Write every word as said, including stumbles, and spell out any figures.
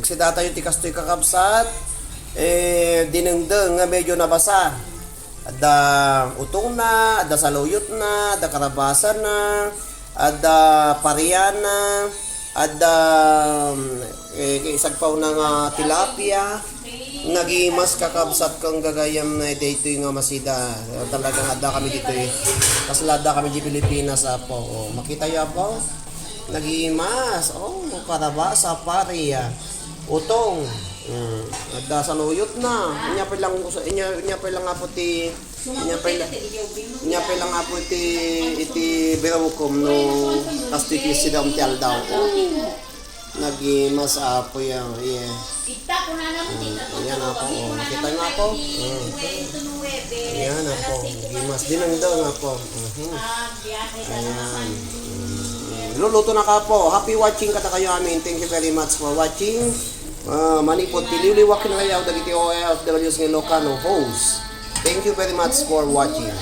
Sida tayo ti kastoy, kakabsat, eh, dinengdeng nga medyo nabasa. Adda utongna, adda saluyotna, adda karabasana, adda pariana, adda, eh, isagpawna nga tilapia. Nagimas, kakabsat, ken gagayyem daytoy nga masida. Talagang adda kami ditoy. Kasla adda kami di Pilipinas, Apo. O, makitayo, Apo? Nagimas. O, karabasa, paria. Utong. Mm. Adda saluyotna. Inya pay lang, inya, inya pay lang, Apo, ti, inya pay la-, inya pay lang, Apo, ti, iti birukom no kastoy ti sidam ti aldaw. O. Nagimas, Apo, yan. Yeah. Kita ko na naman, Mm, kita ko yan, na Apo. Apo. O, kita mo, Apo? Mm. Yan, Apo. Nagimas. Dinengdeng, Apo. Mhm. Ayan. Mm. Luluto na ka, Apo. Happy watching kadakayo amin. Thank you very much for watching. Ah, manipod ti liwliwa ken rayaw dagiti O F Ws nga Ilocano host. Thank you very much for watching.